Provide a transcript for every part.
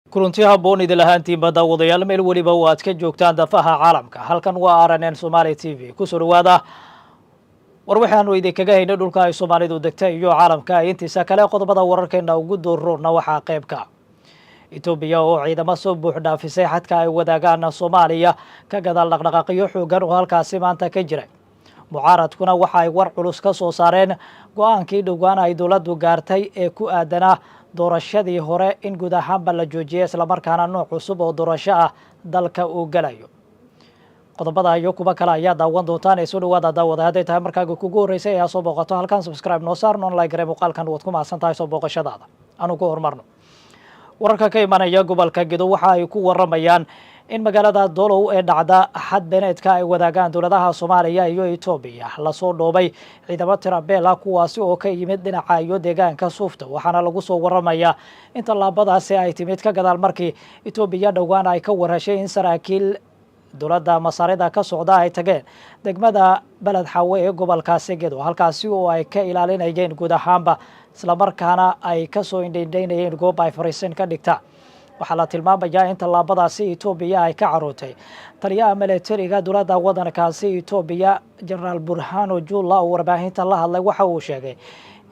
Kulanti habboon idil ahaantiinba, daawadayaal, meel weliba oo aad ka joogtaan dafaha caalamka. Halkan waa RNN Somaali TV. Kusoo dhawaada war waxaanu idinkaga haynay dhulka ay Soomaalidu degtay iyo caalamka intiisa kale. Qodobada wararkeena ugu dooroonna waxaa qeybka Etoobiya oo ciidamo soo buux dhaafisay xadka ay wadaagaan Soomaaliya ka gadaal dhaqdhaqaaqyo xoogan oo halkaasi maanta ka jiray. Mucaaradkuna waxa ay war culus ka soo saareen go-aankii dhowaan ay dowladdu gaartay ee ku aadanaa doorashadii hore in guud ahaanba la joojiyay, islamarkaana nooc cusub oo doorasho ah dalka uu gelayo. Qodobada iyo kuwa kale ayaa daawan doontaan ee soo dhawaada. Daawada, hadday tahay markaaga kugu horreysay ayaa soo booqato halkan, subscribe noo saar, non like gare muuqaalkan. Waad ku mahadsan tahay soo booqashadaada. Aanu ku horumarno wararka ka imanaya gobolka Gedo. Waxa ay ku waramayaan in magaalada Dolow ee dhacda xad beeneedka ay wadaagaan dowladaha Soomaaliya iyo Etoobiya lasoo dhoobay ciidamo tirabeela, kuwaasi oo ka yimid dhinaca iyo deegaanka Suufta. Waxaana lagu soo waramayaa in tallaabadaasi ay timid ka gadaal markii Etoobiya dhowaan ay ka warheshay in saraakiil dowladda Masaarida ka socda ay tageen degmada Beled Xaawe ee gobolkaasi Gedo, halkaasi oo ay ka ilaalinayeen guud ahaanba, islamarkaana ay kasoo indhaindhaynayeen goob ay fariisin ka dhigtaan. Waxaa la tilmaamayaa in tallaabadaasi Etoobiya ay ka carootay. Taliyaha milatariga dowladda waddankaasi Etoobiya, Jenaraal Burhano Jula, oo warbaahinta la hadlay, waxa uu sheegay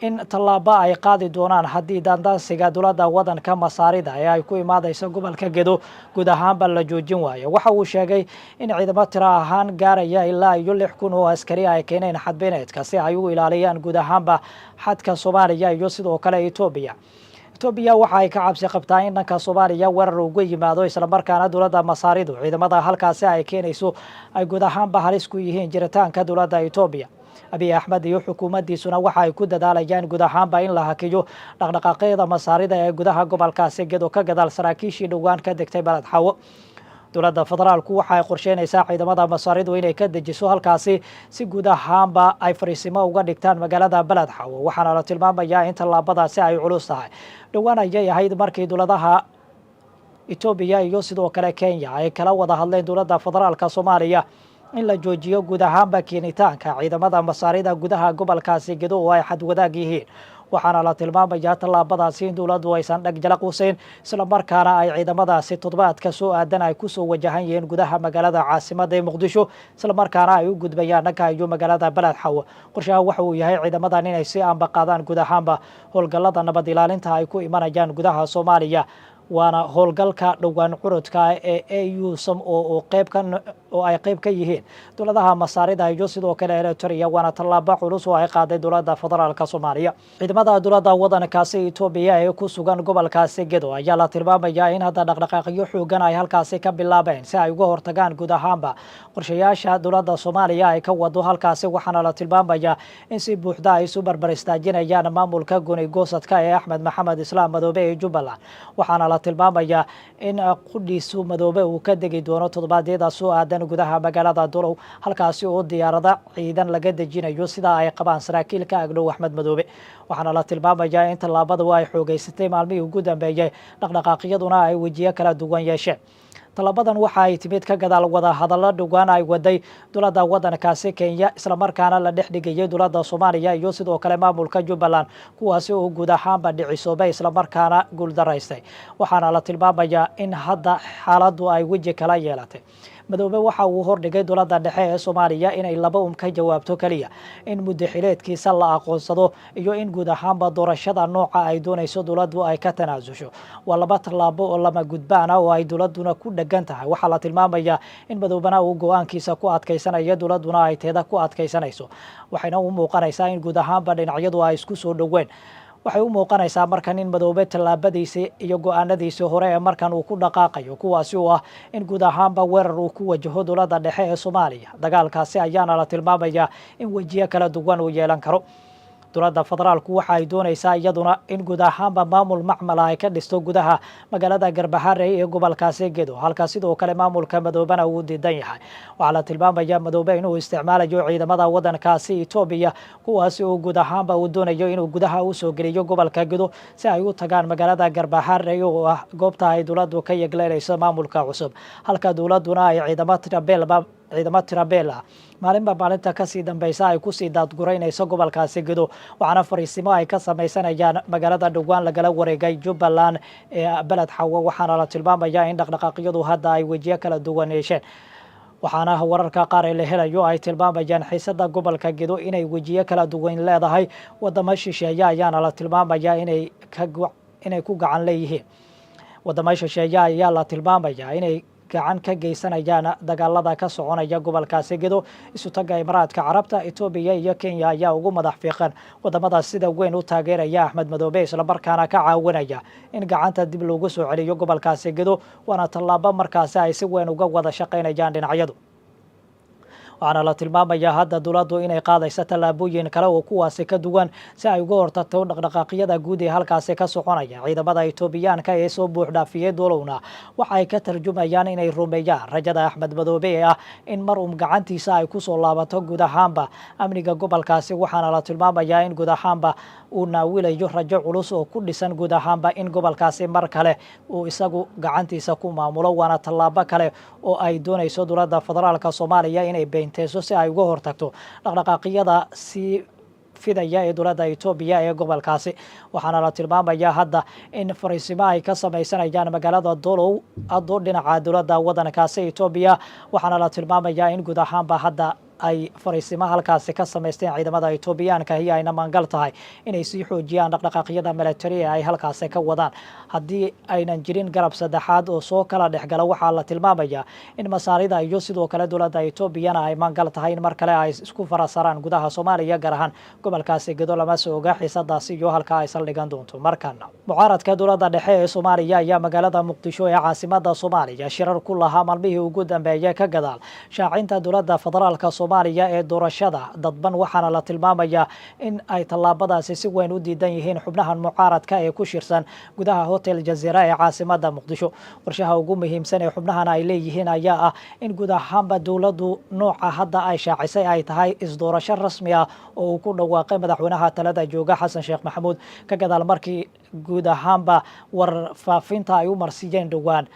in tallaabo ay qaadi doonaan haddii daandaansiga dowladda waddanka Masaarida ee ay ku imaadeysa gobolka Gedo guud ahaanba la joojin waayo. Waxa uu sheegay in ciidamo tiro ahaan gaaraya ilaa iyo 6000 oo askari ay keeneen xadbeeneedka si ay u ilaaliyaan guud ahaanba xadka Soomaaliya iyo sidoo kale Etoobiya. Etoobiya waxa ay ka cabsi qabtaa in dhanka Soomaaliya weerar uga yimaado, islamarkaana dowladda Masaaridu ciidamada halkaasi ay keenayso ay guud ahaanba halis ku yihiin jiritaanka dowladda Etoobiya. Abiy Axmed iyo xukuumaddiisuna waxa ay ku dadaalayaan guud ahaanba in la hakiyo dhaqdhaqaaqyada Masaarida ee gudaha gobolkaasi Gedo, ka gadaal saraakiishii dhowaan ka degtay Baled Xawo. Dowladda federaalku waxa ay qorsheynaysaa ciidamada Masaaridu inay ka dejiso halkaasi, si guud ahaanba ay fariisimo uga dhigtaan magaalada Baled Xawo. Waxaana la tilmaamayaa in tallaabadaasi ay culus tahay. Dhowaan ayay ahayd markii dowladaha Etoobiya iyo sidoo kale Kenya ay kala wada hadleen dowladda federaalka Soomaaliya in la joojiyo guud ahaanba keenitaanka ciidamada Masaarida gudaha gobolkaasi Gedo oo ay xadwadaag yihiin. Waxaana la tilmaamayaa tallaabadaasi in dowladdu aysan dheg jalaq useyn, islamarkaana ay ciidamadaasi toddobaadka soo aadan ay kusoo wajahan yihiin gudaha magaalada caasimada ee Muqdisho, islamarkaana ay u gudbayaan dhanka iyo magaalada Baled Xawo. Qorshaha waxa uu yahay ciidamadan inay si aanba qaadaan guud ahaanba howlgallada nabad ilaalinta ay ku imanayaan gudaha Soomaaliya, waana howlgalka dhowaan curudka ee AUSSOM oo qeyb ka oo ay qeyb ka yihiin dowladaha Masaarida iyo sidoo kale Eritrea. Waana tallaabo culus oo ay qaaday dowladda federaalka Soomaaliya. Ciidamada dowladda waddankaasi Etoobiya ee ku sugan gobolkaasi Gedo ayaa la tilmaamayaa in hadda dhaqdhaqaaqyo xoogan ay halkaasi ka bilaabeen, si ay uga hortagaan guud ahaanba qorshayaasha dowladda Soomaaliya ay ka wado halkaasi. Waxaana la tilmaamayaa in si buuxda ay isu barbar istaajinayaan maamulka goni goosadka ee Axmed Maxamed Islaam Madoobe ee Jubbaland. Waxaana la tilmaamayaa in qudhiisu Madoobe uu ka degi doono toddobaadyada soo aadan gudaha magaalada Dolow, halkaasi oo diyaarada ciidan laga dejinayo, sidaa ay qabaan saraakiil ka agdhow Axmed Madoobe. Waxaana la tilmaamayaa in tallaabadu ay xoogeysatay maalmihii ugu dambeeyey, dhaqdhaqaaqyaduna ay wejiyo kala duwan yeesheen. Tallabadan waxa ay timid ka gadaal wada hadallo dhowaan ay waday dowladda waddankaasi Kenya, islamarkaana la dhex dhigayay dowladda Soomaaliya iyo sidoo kale maamulka Jubbaland, kuwaasi oo guud ahaanba dhicisoobay, islamarkaana guuldaraystay. Waxaana la tilmaamayaa in hadda xaaladdu ay weji kala yeelatay. Madoobe waxa uu hordhigay dowladda dhexe ee Soomaaliya inay laba um ka jawaabto keliya: in muddo xileedkiisa la aqoonsado iyo in guud ahaanba doorashada nooca ay doonayso dowladdu ay ka tanaasusho. Waa laba tallaabo oo lama gudbaan ah oo ay dowladduna ku dhegan tahay. Waxaa la tilmaamayaa in Madoobena uu go-aankiisa ku adkaysanayo, dowladduna ay teeda ku adkaysanayso. Waxayna u muuqanaysaa in guud ahaanba dhinacyadu ay isku soo dhoween. Waxay u muuqanaysaa markan in Madoobe tallaabadiisii iyo go-aanadiisii hore ee markan uu ku dhaqaaqayo, kuwaasi oo ah in guud ahaanba weerar uu ku wajaho dowladda dhexe ee Soomaaliya. Dagaalkaasi ayaana la tilmaamayaa in wejiyo kala duwan uu yeelan karo. Dowladda federaalku waxa ay doonaysaa iyaduna in guud ahaanba maamul macmala ay ka dhisto gudaha magaalada Garbaharey ee gobolkaasi Gedo, halka sidoo kale maamulka Madoobena uu diidan yahay. Waxaa la tilmaamaya Madoobe inuu isticmaalayo ciidamada waddankaasi Etoobiya, kuwaasi oo guud ahaanba uu doonayo inuu gudaha usoo geliyo gobolka Gedo, si ay u tagaan magaalada Garbaharey oo ah goobta ay dowladdu ka yegleelayso maamulka cusub, halka dowladduna ay ciidamo tirabeelba Ciidamo tirabeel ah maalinba maalinta kasii dambeysa ay kusii daadguraynayso gobolkaasi Gedo, waxaana fariisimo ay ka samaysanayaan magaalada dhowaan lagala wareegay Jubbaland ee Beled Xawo. Waxaana la tilmaamayaa in dhaqdhaqaaqyadu hadda ay wejiyo kala duwan yeesheen, waxaana wararka qaar ee la helayo ay tilmaamayaan xiisada gobolka Gedo inay wejiyo kala duwan leedahay. Wadamo shisheeye ayaana la tilmaamayaa inay ku gacan leeyihiin. Wadamo shisheeye ayaa la tilmaamayaa inay gacan ka geysanayaan dagaalada ka soconaya gobolkaasi Gedo. Isutagga Imaaraadka Carabta, Etoobiya iyo Kenya ayaa ugu madax fiiqan wadamadaas sida weyn u taageeraya Axmed Madoobe, islamarkaana ka caawinaya in gacanta dib loogu soo celiyo gobolkaasi Gedo. Waana tallaabo markaasi ay si weyn uga wada shaqaynayaan dhinacyadu. Waxaana la tilmaamayaa hadda dowladdu inay qaadayso tallaabooyin kale oo kuwaasi ka duwan si ay uga hortagto dhaqdhaqaaqyada guud ee halkaasi ka soconaya. Ciidamada Etoobiyaanka ee soo buuxdhaafiyey Doolowna waxa ay ka tarjumayaan inay rumeeyaan rajada Axmed Madoobe ee ah in mar uun gacantiisa ay kusoo laabato guud ahaanba amniga gobolkaasi. Waxaana la tilmaamayaa in guud ahaanba uu naawilayo rajo culus oo ku dhisan guud ahaanba in gobolkaasi mar kale uu isagu gacantiisa ku maamulo. Waana tallaabo kale oo ay doonayso dowladda federaalka Soomaaliya inay beenteyso si ay uga hortagto dhaqdhaqaaqyada sii fidaya ee dowladda Etoobiya ee gobolkaasi. Waxaana la tilmaamayaa hadda in fariisimo ay ka samaysanayaan magaalada Dolow Ado dhinaca dowladda waddankaasi Etoobiya. Waxaana la tilmaamayaa in guud ahaanba hadda ay fariisimo halkaasi ka samaysteen ciidamada Etoobiyaanka iyo ayna maangal tahay inay sii xoojiyaan dhaqdhaqaaqyada milatari ee ay halkaasi ka wadaan. Haddii aynan jirin garab saddexaad oo soo kala dhexgala, waxaa la tilmaamayaa in Masaarida iyo sidoo kale dowladda Etoobiyana ay maangal tahay in mar kale ay isku farasaraan gudaha Soomaaliya, gaar ahaan gobolkaasi Gedo. Lama soo oga xiisadaasi iyo halka ay saldhigan doonto. Markana mucaaradka dowladda dhexe ee Soomaaliya ayaa magaalada Muqdisho ee caasimada Soomaaliya shirar ku lahaa maalmihii ugu dambeeyay ka gadaal shaacinta dowladda federaalka Soomaaliya ee doorashada dadban. Waxaana la tilmaamayaa in ay tallaabadaasi si weyn u diidan yihiin xubnahan mucaaradka ee ku shirsan gudaha Hotel Jazeera ee caasimada Muqdisho. Qorshaha ugu muhiimsan ee xubnahan ay leeyihiin ayaa ah in guud ahaanba dowladdu nooca hadda ay shaacisay ay tahay isdoorasho rasmi ah oo uu ku dhawaaqay madaxweynaha talada jooga, Xasan Sheekh Maxamuud, ka gadaal markii guud ahaanba warfaafinta ay u marsiiyeen dhowaan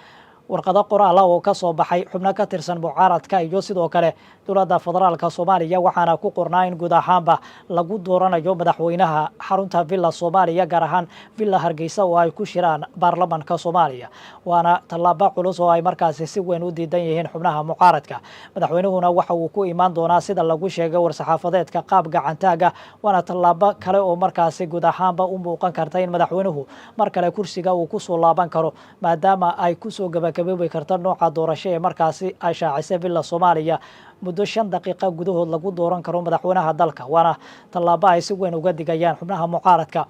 warqado qoraala oo ka soo baxay xubno ka tirsan mucaaradka iyo sidoo kale dowladda federaalka Soomaaliya. Waxaana ku qornaa in guud ahaanba lagu dooranayo madaxweynaha xarunta Villa Soomaaliya, gaar ahaan Villa Hargeysa, oo ay ku shiraan baarlamanka Soomaaliya. Waana tallaabo culus oo ay markaasi si weyn u diidan yihiin xubnaha mucaaradka. Madaxweynuhuna waxa uu ku imaan doonaa, sida lagu sheegay war-saxaafadeedka, qaab gacantaaga. Waana tallaabo kale oo markaasi guud ahaanba u muuqan karta in madaxweynuhu mar kale kursiga uu kusoo laaban karo, maadaama ay kusoo gabagaboobi karta nooca doorasho ee markaasi ay shaacisay Villa Soomaaliya muddo 5 daqiiqa gudahood lagu dooran karo madaxweynaha dalka. Waana tallaabo ay si weyn uga digayaan xubnaha mucaaradka.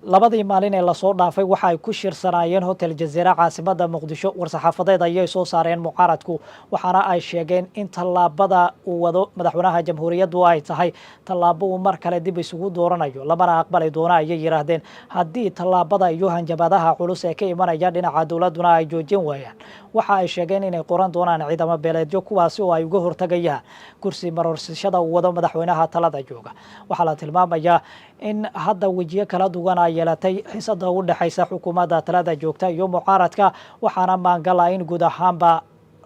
Labadii maalin ee lasoo dhaafay waxa ay ku shirsanaayeen Hotel Jazeera caasimada Muqdisho. War-saxaafadeed ayay soo saareen mucaaradku, waxaana ay sheegeen in tallaabada uu wado madaxweynaha jamhuuriyaddu ay tahay tallaabo uu mar kale dib isugu dooranayo, lamana aqbali doono, ayay yidhaahdeen. Haddii tallaabada iyo hanjabadaha culus ee ka imanaya dhinaca dowladduna ay joojin waayaan, waxa ay sheegeen inay qoran doonaan ciidamo beeleedyo, kuwaasi oo ay uga hortagayaan kursi maroorsashada uu wado madaxweynaha talada jooga. Waxaa la tilmaamayaa in hadda wejiyo kala duwan ay yeelatay xiisada u dhexaysa xukuumadda talada joogta iyo mucaaradka, waxaana maangala in guud ahaanba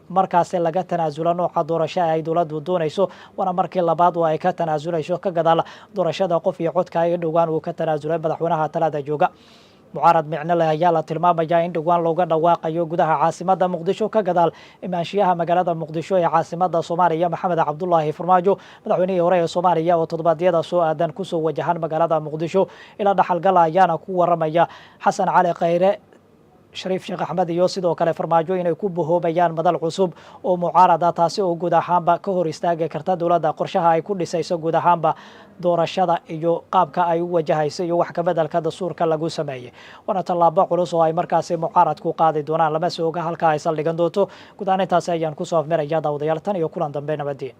markaasi laga tanaasulo nooca doorasho ay dowladdu doonayso. Waana markii labaad oo ay ka tanaasulayso ka gadaal doorashada qof iyo codka ee dhowaan uu ka tanaasulay madaxweynaha talada jooga. Mucaarad micno leh ayaa la tilmaamayaa in dhowaan looga dhawaaqayo gudaha caasimada Muqdisho ka gadaal imaanshiyaha magaalada Muqdisho ee caasimada Soomaaliya Maxamed Cabdulaahi Farmaajo, madaxweynihii hore ee Soomaaliya, oo toddobaadyada soo aadan kusoo wajahan magaalada Muqdisho. Ilaa dhaxalgala ayaana ku waramaya Xasan Cali Khayre, Shariif Sheekh Axmed iyo sidoo kale Farmaajo inay ku bahoobayaan madal cusub oo mucaarada, taasi oo guud ahaanba ka hor istaagi karta dowladda qorshaha ay ku dhisayso guud ahaanba doorashada iyo qaabka ay u wajahayso iyo wax kabedelka dastuurka lagu sameeyey. Waana tallaabo culus oo ay markaasi mucaaradku qaadi doonaan. Lama soo oga halka ay saldhigan doonto. Guud ahaan intaasi ayaan kusoo afmiraya, daawadayaal. Tan iyo kulan dambe, nabaddiin.